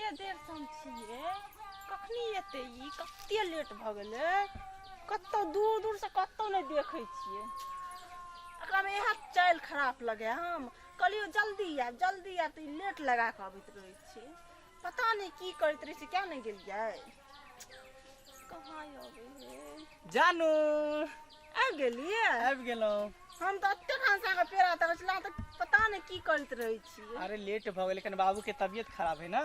कते देर से हम छियै कखनी एतै ई कते लेट भऽ गेलै कतौ दूर दूर से कतौ नहि देखै छियै एकरामे इएह चालि खराब लगै हम कहलियै जल्दी आयब जल्दी आयब तऽ ई लेट लगा कऽ अबैत रहै छै पता नहि की करैत रहै छै किया नहि गेलियै कहाँ अबै हे जानू आबि गेलियै आबि गेलहुँ हम तऽ एते खान साँके पेड़ा तकै छलहुँ अहाँ तऽ पता नहि की करैत रहै छियै अरे लेट भऽ गेलै कनि बाबूके तबियत खराब है ने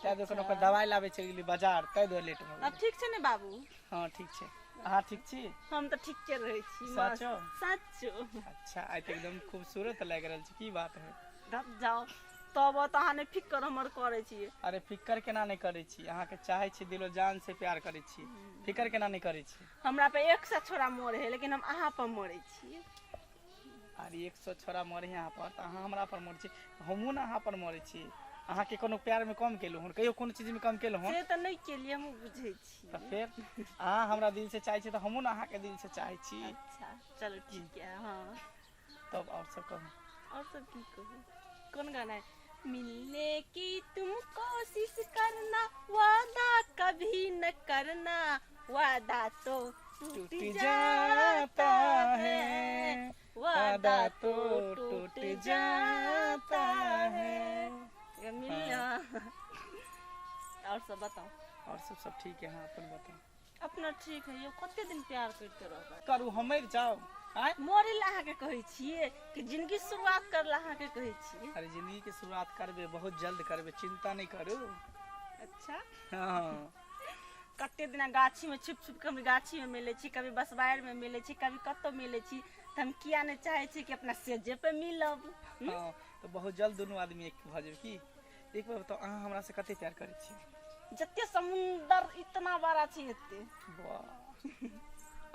ताहि दुआरे ओकर दवाइ लाबै चलि गेली बाजार ताहि दुआरे लेट भऽ आब गेलै ठीक छै ने बाबू हँ ठीक छै अहाँ ठीक छी हम तऽ ठीके रहै छी मस्त। साचो? साचो अच्छा आइ तऽ एकदम खूबसूरत लागि रहल छै की बात है धप जाओ तब तऽ अहाँ नहि फिक्र हमर करै छियै अरे फिक्र केना नहि करै छी अहाँके चाहै छी दिलो जान से प्यार करै छी फिक्र केना नहि करै छी हमरा पे 100 छोरा मरे है लेकिन हम अहाँ पर मरे छियै अरे 100 छोरा मरे है अहाँ पर तऽ अहाँ हमरा पर मरै छी हमहूँ ने अहाँ पर मरै छी अहाँके कोनो प्यारमे कम केलहुँ हन कहियो कोनो चीजमे कम केलहुँ हन से तऽ नहि केलियै हमहूँ बुझै तऽ छियै फेर अहाँ हमरा दिलसँ चाहै छी तऽ हमहूँ ने अहाँके दिलसँ चाहै छी अच्छा चलू ठीक है हाँ तब आओर सब कहू और सब की कहू कोन गाना है मिलने की तुम कोशिश करना वादा कभी न करना वादा तो टूट जाता है वादा तो टूट जाता है ये मिलना और सब बताओ और सब सब ठीक है हाँ अपन बताओ अपना ठीक है यौ कते दिन प्यार करते रहबै करू हम मरि जाउ आँय मरै लए अहाँके कहै छियै कि जिंदगी शुरुआत कर लए अहाँके कहै छियै अरे जिंदगी के शुरुआत करबे बहुत जल्द करबे चिंता नहीं करू अच्छा हाँ कते दिना गाछीमे छुपि छुपि कऽ हम गाछीमे मिलै छी कभी बसबारिमे मिलै छी कभी कतहु मिलै छी तऽ हम किया नहि चाहै छी कि अपना सेजे पे मिलब हम्म? हाँ तो बहुत जल्द दुनू आदमी एक भऽ जेबै की एक बार बताउ अहाँ हमरा से कते प्यार करै छी जते समुंदर इतना बड़ा छै एते वाह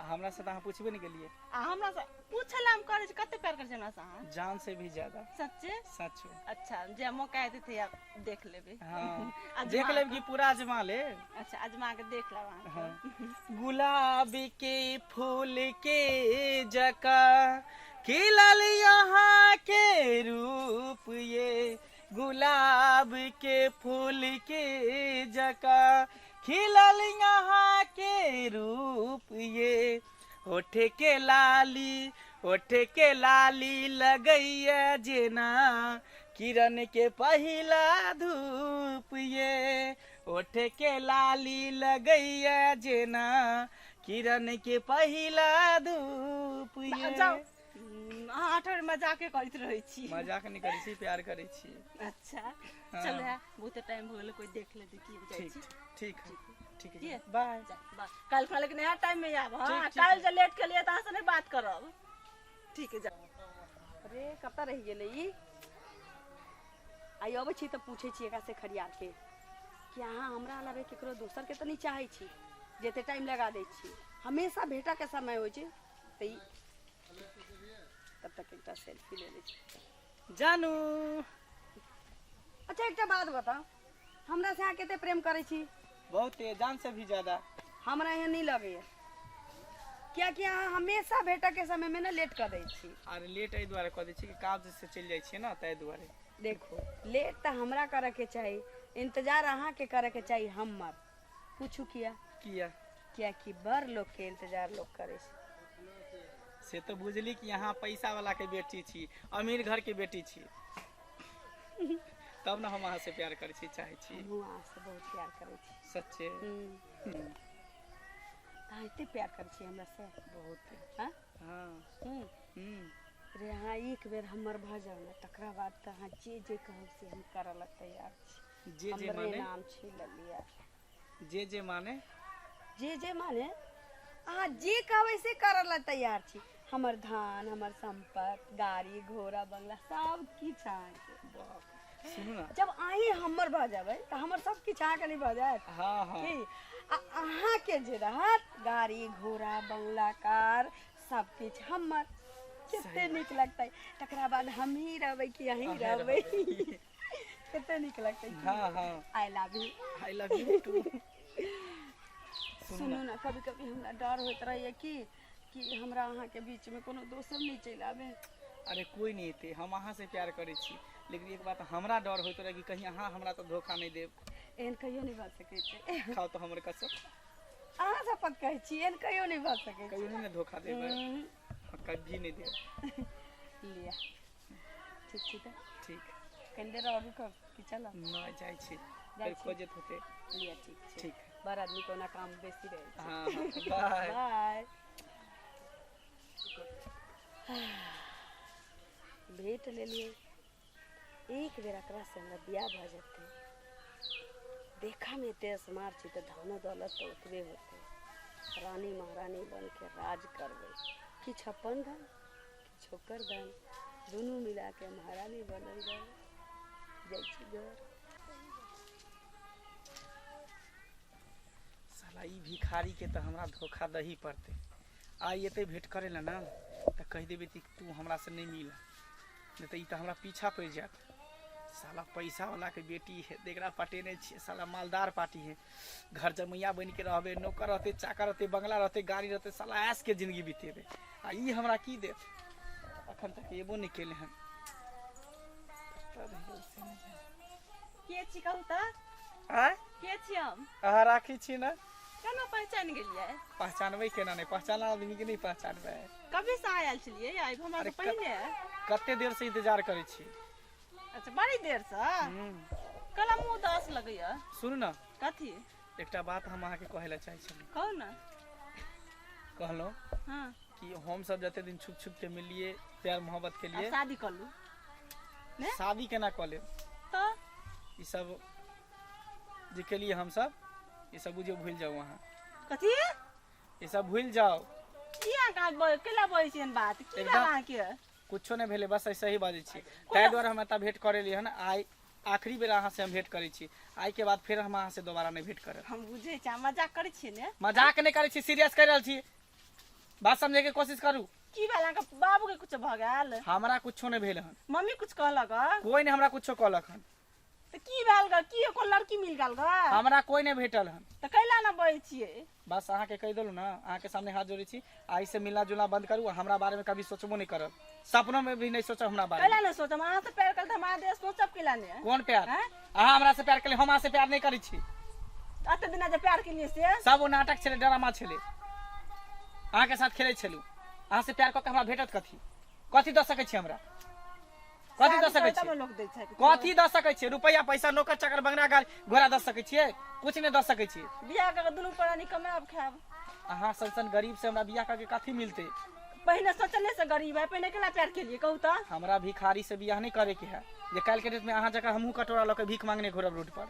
आ हमरा से तऽ अहाँ पूछबे नहि केलियै आ हमरा से पूछे ला हम करै छी कते प्यार करै छी हमरा से अहाँ जान से भी ज्यादा सच्चे सच में अच्छा जे मौका एतै तऽ आब देख लेबै हाँ आजमा देख लेब कि पूरा आजमा ले अच्छा आजमा के देख लेब अहाँ हाँ। गुलाब के फूल के जका खिलल यहाँ के रूप ये गुलाब के फूल के जका खिलल यहाँ के रूप ये होठ के लाली होठ के लाली लगैया जेना किरण के पहिला धूप ये होठ के लाली लगैया जेना किरण के पहिला धूप ये जाउ अहाँ आठ बेर मजाके करैत रहै छी मजाक नहि करै छी प्यार करै छी अच्छा चलू है बहुते टाइम भऽ गेलै कोइ देख लेतै की हम जाइ ठीक छी ठीक है ठीक की है बाय जा, बाय काल्हि खुना लेकिन इएह टाइममे आयब हँ ठीक, ठीक काल्हि जे लेट केलियै तऽ अहाँसँ नहि बात करब ठीक है जा अरे कतऽ रहि गेलै ई आइ अबै छी तऽ पूछै छी एकरा से खरियारके कि अहाँ हमरा अलावे केकरो दोसरके तऽ नहि चाहै छी जे एते टाइम लगा दै छी हमेशा भेटऽके समय होइ छै तऽ ई तब तक एकटा सेल्फी ले लै छी जानू अच्छा एकटा बात बताउ हमरा से अहाँ कते प्रेम करै छी बहुत तेज जान से भी ज्यादा हमरा एहन नहि लगैया कियाकि अहाँ हमेशा भेटऽके समयमे ने लेट कऽ दै छी अरे लेट एहि दुआरे कऽ दै छी कि काज से चलि जाइ छियै ने ताहि दुआरे देखो लेट तऽ हमरा करऽके चाही इंतजार अहाँके करऽके चाही हमर पूछू किया किया कियाकि बड़ लोकके इंतजार लोक करै छै से तऽ बुझली कि अहाँ पैसा वाला के बेटी छी अमीर घर के बेटी छी तब ने हम अहाँ से प्यार करै छी चाहै छी हमहूँ अहाँसँ बहुत प्यार करै छी सच्चे अहाँ एते प्यार करै छी हमरासँ बहुत हाँ हाँ रे अहाँ एक बेर हमर भऽ जाउ ने तकरा बाद तऽ अहाँ जे जे कहब से हम करऽ लए तैयार छी जे जे हमरे माने नाम छी ललिया जे जे माने जे जे माने अहाँ जे कहबै से करऽ लए तैयार छी हमर धान हमर सम्पत्ति गाड़ी घोड़ा बंगला सब किछु अहाँके बाप सुनू ना जब अहीं हमर भऽ जेबै तऽ हमर सब किछु अहाँके नहि भऽ जायत हाँ हाँ की आ अहाँके जे रहत गाड़ी घोड़ा बंगला कार सब किछु हमर कते नीक लगतै तकरा बाद हमही रहबै कि अहीं अहें रहबै रहबै। कते नीक लगतै हाँ हाँ I love you I love you too सुनू ने कभी कभी हमरा डर होइत रहैए कि कि हमरा अहाँके बीचमे कोनो दोसर नहि चलि आबै अरे कोई नहीं एते हम अहाँ से प्यार करै छी लेकिन एक बात हमरा डर होइत रहै कि कहीं अहाँ हमरा तऽ धोखा नहि देब एहन कहियो नहि भऽ सकै छै। खाओ तऽ हमर कसम। अहाँ शपथ कहै छी, एहन कहियो नहि भऽ सकै छै। कहियो नहि ने धोखा देबै? कभी नहि देब। लिअ, ठीक छी तऽ? ठीक। कनि देर और रुकब कि चलब? नहि, जाइ छी। जाइ फेर छी। खोजैत होतै। लिअ, ठीक छै। ठीक। बड़ आदमी के ओना काम बेसी रहै छै। हँ हँ, बाय बाय। भेट लेलियै। एक बेर एकरा से हमरा बियाह भऽ जेतै। देखऽमे एते स्मार्ट छी तऽ धनो दौलत तऽ ओतबे होतै। रानी महारानी बन के राज करबै। किछु अपन धन, किछु ओकर धन, दुनू मिला के महारानी बनल रहबै। जाइ छी घर। साला ई भिखारी के तऽ हमरा धोखा दही पड़तै। आइ एतै भेंट करै लए ने तऽ कहि देबै कि तू हमरा से नहि मिल, नहि तऽ ई तऽ हमरा पीछा पड़ि जायत। साला पैसा वाला के बेटी है, एकरा पटेने छियै। साला मालदार पार्टी है। घर जमैया बनि के रहबै, नौकर रहतै, चाकर रहतै, बंगला रहतै, गाड़ी रहतै, साला ऐश के जिंदगी बितेबै। आ ई हमरा की देत? अखन तक एबो नहि केले हन। कतऽ रहि गेल से नहि जानि। के छी कहू तऽ? आँय? के छी हम? अहाँ राखी छी ने। केना पहचान गेलियै? पहचानबै केना नहि? पहचानल आदमी के नहि पहचानबै? कभी से आयल छलियै आइ हमरा अरे से पहिने? कते देर से इंतजार करै छी। अच्छा, बड़ी देर से। कला मुँह उदास लगैया। सुनू ने। कथी? एकटा बात हम अहाँके कहै लए चाहै छलहुँ। कहू ने। कहलहुँ हँ कि हम सब जते दिन छुप छुप के मिलिए, प्यार मोहब्बत के आब लिए शादी कर लू ने? शादी केना कऽ लेब? तऽ ई सब जे केलिए हम सब, ई सब बुझियौ भूलि जाउ अहाँ। कथी? ई सब भूलि जाउ। की अहाँ केला बजै छियन बात की भेल? एकदम। अहाँके कुछो नहि भेलै, बस ऐसे ही बाजै छी। ताहि दुआरे हम एतऽ भेंट करै हन। आइ आखिरी बेर अहाँ से हम भेंट करै छी। आइ के बाद फेर हम अहाँ से दोबारा नहि भेंट करब। हम बुझै छी, अहाँ मजाक करै छियै ने? मजाक नहि करै छी, सीरियस कहि रहल छी। बात समझे के कोशिश करू। की भेल अहाँके? बाबू के कुछ भऽ गेल? हमरा कुछो नहि भेल हन। मम्मी कुछ कहलक हँ? कोई नहि हमरा कुछो कहलक हन। तऽ की भेल ग? की एको लड़की मिल गेल ग? हमरा कोई नहि भेटल हन। तऽ कैला ने बजै छियै? बस अहाँके कहि देलहुँ ने, अहाँके सामने हाथ जोड़ै छी, आइ से मिलना जुलना बंद करू आ हमरा बारे में कभी सोचबो नहि करब। सपनो में भी नहीं सोचब हमरा बारे कैला में। ने सोचब? अहाँ से प्यार करल तऽ हम अहाँ देह सोचब कैला ने? कोन प्यार? हैं? अहाँ हमरा से प्यार केलियै, हम अहाँ से प्यार नहि करै छी। एते दिना जे प्यार केलियै से? सब ओ नाटक छलै, ड्रामा छलै। अहाँके साथ खेलै छलहुँ। अहाँ से प्यार कऽ के हमरा भेटत कथी? कथी दऽ सकै छी हमरा? कथी दऽ शादी सकै करबै तब छी? ने लोक दै छै। कथी दऽ सकै छियै? रुपैआ पैसा, नौकर चाकर, बंगला, गाड़ी घोड़ा दऽ सकै छियै? कुछ नहि दऽ सकै छियै। बियाह कऽ के दुनू प्राणी कमायब खायब। अहाँ सन सन गरीब से हमरा बियाह कऽ के कथी मिलतै? पहिने सोचने से गरीब है, पहिने केला प्यार केलियै कहू तऽ? हमरा भिखारी से बियाह नहि करे के है, जे काल्हि के डेट में अहाँ जकाँ हमहूँ कटोरा लऽ के भीख मांगने घुरब रोड पर।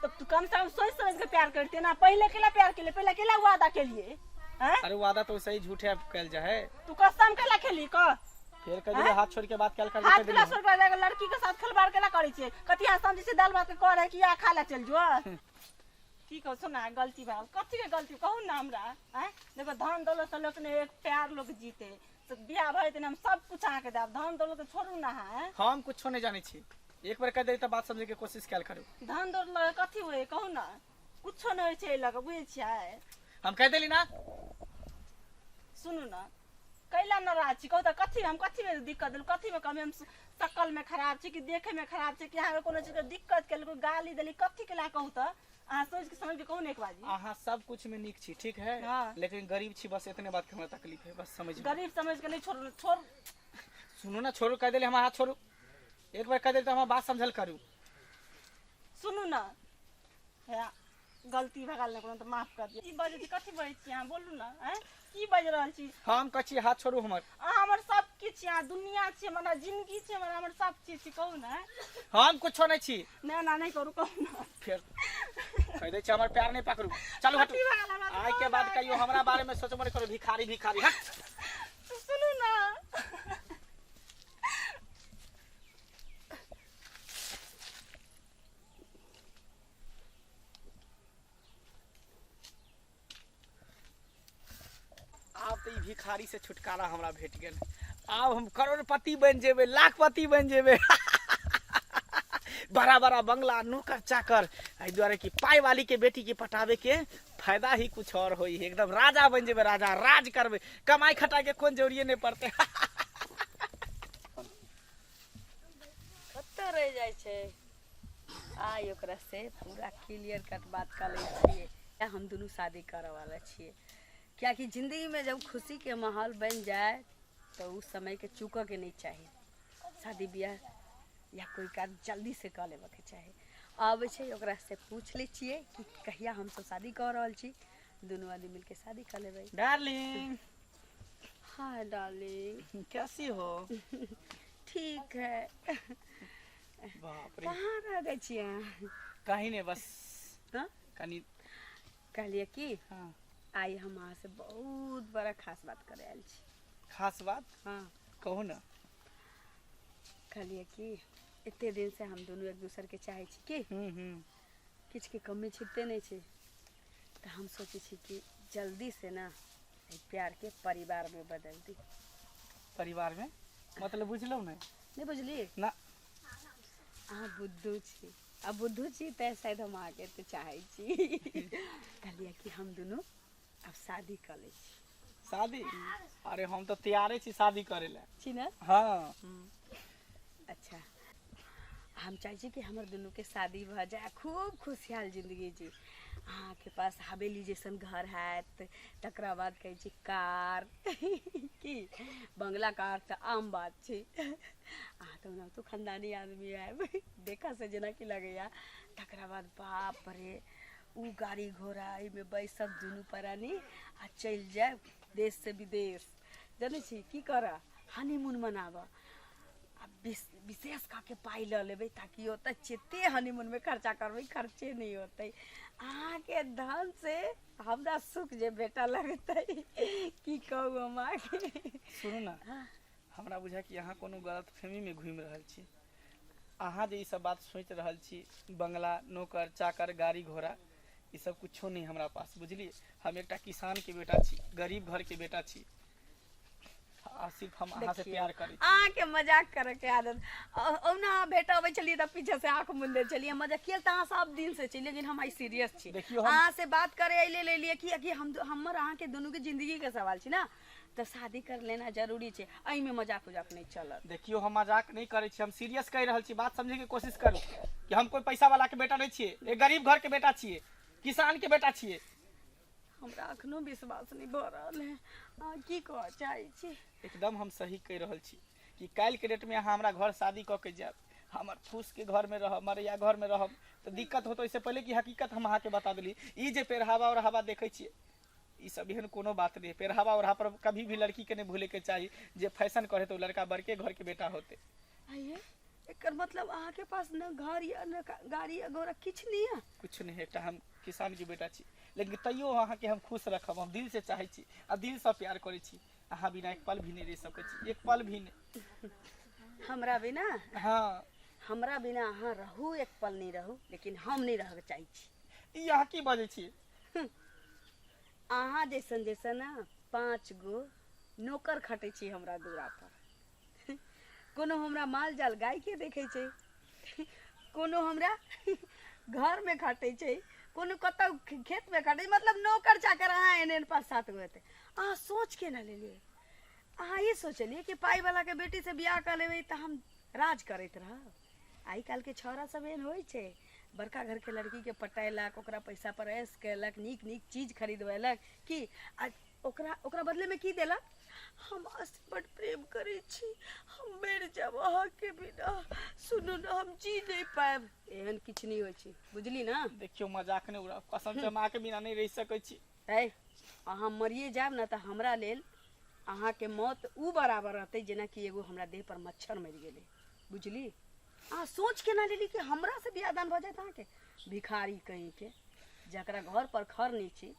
तब तू कम से कम सोच समझ के प्यार करते ना। पहले केला प्यार केलियै, पहले केला वादा केलियै हैं? अरे वादा तो वैसे ही झूठे कयल जाए है। तू कसम केला खेली कह? फेर कह दिले, हाथ छोड़ के बात कयल कर। हाथ कह केला दिले। छोड़ के लड़की के साथ खिलवाड़ केला करै छियै? कथी अहाँ समझै छियै, दाल भात के कर है कि आ खा ला चल जो? की कहू, सुना, गलती भेल। कथी के गलती कहू ने हमरा? आँय, देखो, धन दौलत से लोक ने एक प्यार लोक जीते। तऽ बियाह भऽ जेतै ने, हम सब कुछ अहाँके देब। धन दौलत तऽ छोड़ू ने अहाँ, आँय? हम कुछो नहि जानै छी। एक बेर कह दे तऽ बात समझे के कोशिश कयल करू। धन दौलत लऽ कऽ कथी होइ कहू ने? कुछो नहि होइ छै एहि लऽ कऽ, बुझै छियै? हम कह देली ना। सुनू ने, कैला नाराज छी कहू तऽ? कथी हम कथीमे दिक्कत देलहुँ? कथीमे कमी? हम शकलमे खराब छी कि देखैमे खराब छै कि अहाँके कोनो चीजके दिक्कत केलहुँ, गाली देली, कथी केला कहू तऽ? अहाँ सोचि के समझि के कहू ने एक बाजी। अहाँ सब कुछ में नीक छी, ठीक है? हाँ। लेकिन गरीब छी, बस इतने बात के हमरा तकलीफ है, बस समझ। गरीब समझ के नहीं छोड़ू, छोड़। सुनू ना, छोड़ू कह देली हम, हाथ छोड़ू। एक बार कह देली तऽ हमरा बात समझल करू। सुनू ना, हे गलती भऽ गेल ने कोनो तऽ माफ कर दियौ। की बजै छी, कथी बजै छी अहाँ? बोलू ने, आँय, की बाजि रहल छी? हम कहै छी हाथ छोड़ू हमर। अहाँ हमर सब किछु छी, अहाँ दुनिया छी हमर, जिंदगी छी हमर, हमर सब चीज छी, कहू ने। हम कुछो नहि छी। नहि, एना नहि करू, कहू ने। फेर कह दै छी, हमर प्यार नहि पकड़ू। चलू, हटू। कथी भऽ गेल हमरा? आइ के बाद कहियो हमरा बारे में सोचबो नहि करू। भिखारी भिखारी, हट। सुनू ने। आब तऽ ई भिखारी से छुटकारा हमरा भेट गेल। आब हम करोड़पति बनि जेबै, लाखपति बनि जेबै। बड़ा बड़ा बंगला, नौकर चाकर। एहि दुआरे कि पाइ वाली के बेटी के पटाबे के फायदा ही कुछ और होई है। एकदम राजा बनि जेबै, राजा राज करबै। कमाई खटाई के कोन जरूरिये नहि पड़तै। कतऽ रहि जाइ छै? आइ ओकरा से पूरा क्लियर कट बात कऽ लै छियै। हम दुनू शादी करऽ वाला छियै, कियाकि जिंदगीमे जब खुशीके माहौल बनि जाय तऽ ओ समयके चूकऽके नहि चाही। शादी बियाह या कोइ काज जल्दी से कऽ लेबऽके चाही। आबै छै ओकरा से पूछि लै छियै कि कहिया हमसब शादी कऽ रहल छी। दुनू आदमी मिलके शादी कऽ लेबै। डार्लिंग। हाँ डार्लिंग। कैसी हो? ठीक है। बाप रे, कहाँ रह जाइ छियै अहाँ? कहीं नहीं, बस हाँ? कनी कहलियै कि हाँ, आइ हम अहाँसँ बहुत बड़ा खास बात करे आयल छी। खास बात? हाँ। कहू ना। कहलियै कि एते दिन से हम दुनू एक दोसरके चाहै छी कि हम्म हम्म किछुके कमी छिपते नहि छै, तऽ हम सोचै छी कि जल्दी से ना एहि प्यारके परिवारमे बदलि दी। परिवार में मतलब बुझलहुँ ने? नहि बुझलियै ना। अहाँ बुद्धू छी आ बुद्धू छी तैँ शायद हम अहाँके एते चाहै छी। कहलियै कि हम दुनू आब शादी कऽ लै छी। शादी? अरे हम तऽ तैयारे छी शादी करे ला। छी ने? हाँ। अच्छा, हम चाहै छी कि हमर दुनूके शादी भऽ जाय, खूब खुशहाल जिंदगी जी। अहाँके पास हवेली जैसन घर हैत, तकरा बाद कहै छी कार की बंगला, कार तऽ आम बात छै। अहाँ तऽ ओनाहितो खानदानी आदमी आयब, देखऽ से जेनाकि लगैया। तकरा बाद बाप रे, उ गाड़ी घोड़ा एहिमे बैसब दुनू प्राणी आ चलि जायब देश से विदेश। जनै छी की करऽ? हनीमून मनाबऽ आ विशेष कऽ के पाइ लऽ लेबै ताकि ओतऽ जते हनीमूनमे खर्चा करबै खर्चे नहि होतै। अहाँके धन से हमरा सुख जे भेटऽ लगतै, की कहू हम अहाँके। सुनू ना, हमरा बुझाय कि अहाँ कोनो गलतफहमीमे घूमि रहल छी। अहाँ जे ई सब बात सोचि रहल छी, बंगला, नौकर चाकर, गाड़ी घोड़ा, ई सब कुछो नहि हमरा पास, बुझलियै? हम एकटा किसानके बेटा छी, गरीब घरके बेटा छी आ सिर्फ हम अहाँ से देखियौ, प्यार करै छी। अहाँके मजाक करे के आदत। ओना अहाँ भेट अबै छलियै तऽ पीछे से आँख मुनि दै छलियै। मजाक किया तऽ अहाँ सब दिन से छी, लेकिन हम आइ सीरियस छी। देखियौ, हम अहाँ से बात करे एहि लेल एलियै कि कि हम हमर अहाँके दुनूके जिंदगी के सवाल छै ना, तऽ शादी कर लेना जरूरी छै। एहिमे मजाक उजाक नहि चलत। देखियौ, हम मजाक नहि करै छी, हम सीरियस कहि रहल छी। बात समझे के कोशिश करू कि हम कोई पैसा वाला के बेटा नहीं छियै, एक गरीब घर के बेटा छियै, किसान के बेटा छियै। हमरा अखनो विश्वास नहि भऽ रहल है, अहाँ की कहऽ चाहै छी? एकदम हम सही कहि रहल छी कि काल्हि के डेट में अहाँ हमरा घर शादी कऽ के जायब, हमर फूस के घर में रहब, मरैया घर में रहब तऽ दिक्कत होत। ओहिसँ पहिले कि हकीकत हम अहाँके बता देली। ई जे पेरहावा ओढ़ावा देखै छियै, ई सब एहन कोनो बात नहीं है। पेरहावा ओढ़ा पर कभी भी लड़की के नहीं भूले के चाही। जे फैशन करे तो लड़का बड़के घर के बेटा होते। आइए, एकर मतलब अहाँके पास न घर यऽ न गाड़ी या घोड़ा, किछु नहि यऽ? कुछ नहीं है, एकटा हम किसान के बेटा छी, लेकिन तैयो अहाँके हम खुश रखब। हम दिल से चाहै छी आ दिल से प्यार करै छी। अहाँ बिना एक पल भी नहीं रह सकै छी, एक पल भी नहीं। हमरा बिना? हाँ। हमरा बिना अहाँ रहू, एक पल नहि रहू, लेकिन हम नहि रहऽ चाहै छी। ई अहाँ की बजै छी? अहाँ जैसन जैसन ने 5 गो नौकर खटै छी हमरा दूरा पर। कोनो हमरा माल जाल गाय के देखै छै, कोनो हमरा घरमे खटै छै, कोनो कतौ खेतमे खटै, मतलब नौकर चाकर अहाँ एहन एहन 5-7 गो हेतै। अहाँ सोच के ना लेलियै। अहाँ ई सोचलियै कि पाइ वाला के बेटी से बियाह कऽ लेबै तऽ हम राज करैत रहब। आइ काल्हिके छौड़ा सब एहन होइ छै, बड़का घरके लड़कीके पटेलक, ओकरा पैसा पर ऐश केलक, नीक नीक चीज खरीदबेलक की आ ओकरा ओकरा बदलेमे की देलक? हम अहाँसँ बड्ड प्रेम करै छी, हम मरि जायब अहाँके बिना, सुनू ने हम जी नहि पायब। एहन किछु नहि होइ छै, बुझली ना? देखियौ, मजाक नहि उड़ाउ, कसम से हम अहाँके बिना नहीं रहि सकै छी। है, अहाँ मरिए जायब ने तऽ हमरा लेल अहाँके मौत उ बराबर रहतै जेनाकि एगो हमरा देह पर मच्छर मरि गेलै, बुझली? अहाँ सोच केना लेली कि हमरा से बियाह दान भऽ जायत अहाँके? भिखारी कहीं के, जकरा घर पर खर नहि छै,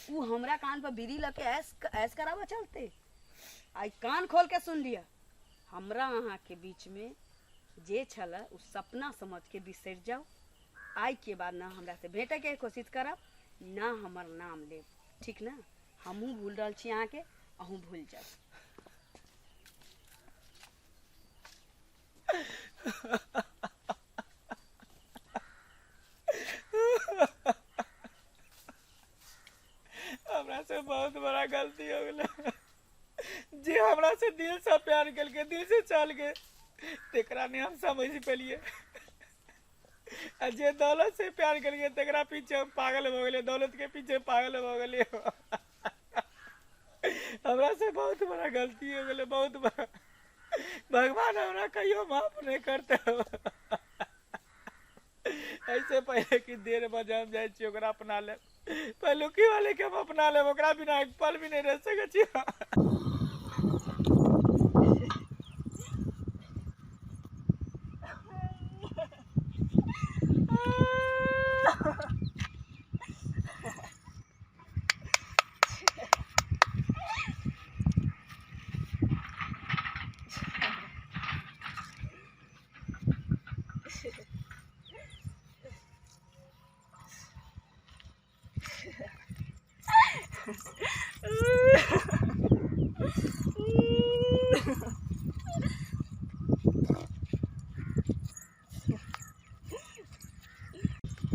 उ हमरा कान पर बीड़ी लऽ के ऐश ऐश कराबऽ चलते। आइ कान खोल के सुन लिअ, हमरा अहाँके बीचमे जे छलए ओ सपना समझ के बिसरि जाउ। आइ के बाद ना हमरा से भेटैके कोशिश करब, ना हमर नाम लेब, ठीक ना? हमहूँ भूल रहल छी अहाँके, अहूँ भूल जाउ। हमरा से बहुत बड़ा गलती हो गेलै। जे हमरा से दिल से प्यार केलकै, दिल से चल गए, तेकरा नहीं हम समझ पेलिए। आ जे दौलत से प्यार केलियै तकरा पीछे हम पागल भऽ गेलियै, दौलत के पीछे पागल भऽ गेलियै। हमरा से बहुत बड़ा गलती हो गेलै, बहुत बड़ा। भगवान हमरा कहियो माफ नहि करतै। ऐसे पहिले कि देर बजे हम जाइ छी ओकरा अपना लेब, पहिलुकी वाले के हम अपना लेब, ओकरा बिना एक पल भी नहि रहि सकै छी।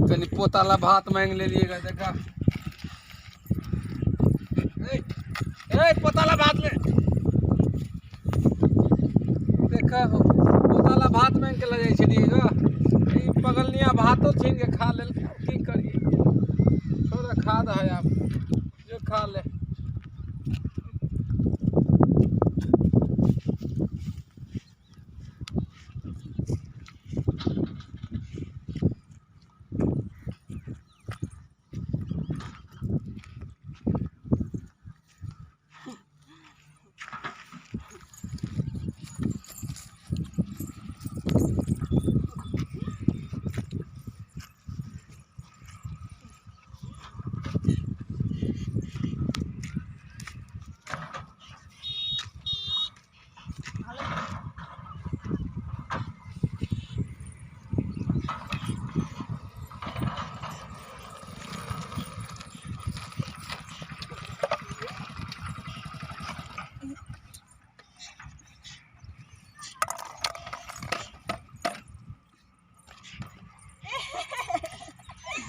कनी पोता ला भात मांगि लेलियै देखा। ए पोता ला भात ले, देखा हो पोता ला भात मांगि के लऽ जाइ छलियै ग। ई पगलनिया भातो छीन के खा लेल, की करियै, छोड़ खा दे है आब, जो खा ले।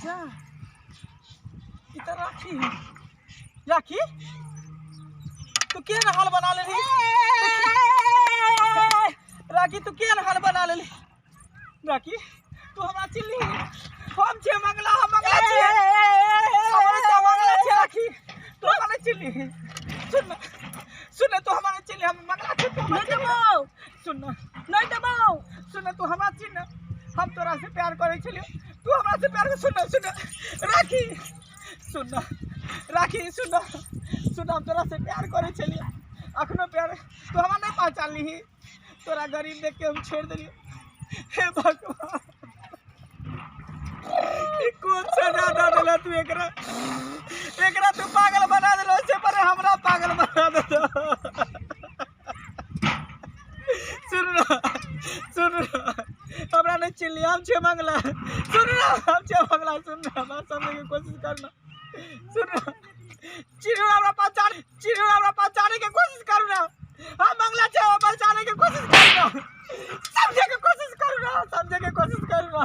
जा ई तऽ राखी है। राखी तू केहन हाल बना लेली? राखी तू केहन हाल बना लेली? राखी तू हमरा चिल्ली, हम छियै मंगला, हम मंगला छियै, हम मंगला छियै। राखी तू हमरा नहि चिल्ली, सुन न, सुन न, तू हमरा नहि चिल्ली, हम मंगला छियै, तू हमरा चिल्ली। सुन न, नहि देबौ। सुन न, तू हमरा चिन्ह, हम तोरा से प्यार करै छलियौ, तू हमरा से प्यार कर। सुन न, सुन न, राखी सुन न, राखी सुन न, सुन, हम तोरा से प्यार करै छलियौ, अखनो प्यार। तू हमरा नहि पहचानलिही, तोरा गरीब देख के हम छोड़ि देलियौ। हे भगवान, ई कोन सजा दऽ देला तू एकरा? एकरा तू पागल बना देलो से पर हमरा पागल बना देलो। सुन न, सुन न, हमरा नहि चिल्ली, हम छियै मंगला। सुन न, हम छियै मंगला, सुन न, हमरा समझे के कोशिश कर न। सुन न, चिन्हू हमरा, पहचान, चिन्हू हमरा, पहचाने के कोशिश करू न। हम मंगला छियै, हमरा पहचाने के कोशिश करू न, समझे के कोशिश करू न, समझे के कोशिश करू न।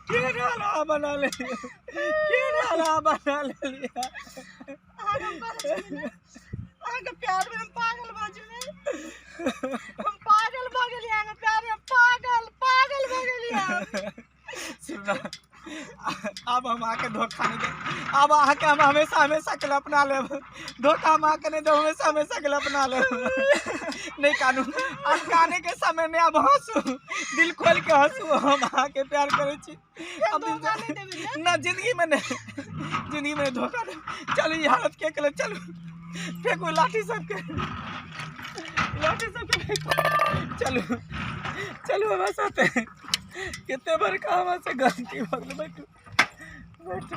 के नाला बना ले, के नाला बना लेलियै? अहाँके प्यार में हम पागल भऽ जेबै, हम पागल भऽ गेलियै अहाँके प्यार में, पागल पागल भऽ गेलियै। सुन, आब हम अहाँके धोखा नहि देब, आब अहाँके हम हमेशा हमेशा के लिए अपना लेब। धोखा हम अहाँके नहि देब, हमेशा हमेशा के लिए अपना लेब। नहि कानू, आब काने के समय नहि, आब हँसू, दिल खोल के हँसू। हम अहाँके प्यार करै छी। अब धोखा नहि देबै ने? ना, जिंदगी में नहीं, जिंदगी में धोखा नहीं। चलू, ई हालत के केले, चलू फेंकू लाठी सबके, लाठी सबके फेंकू। चलू चलू हमरा साथे, कते बड़का हमरा से गलती भऽ गेलै। बैठू बैठू।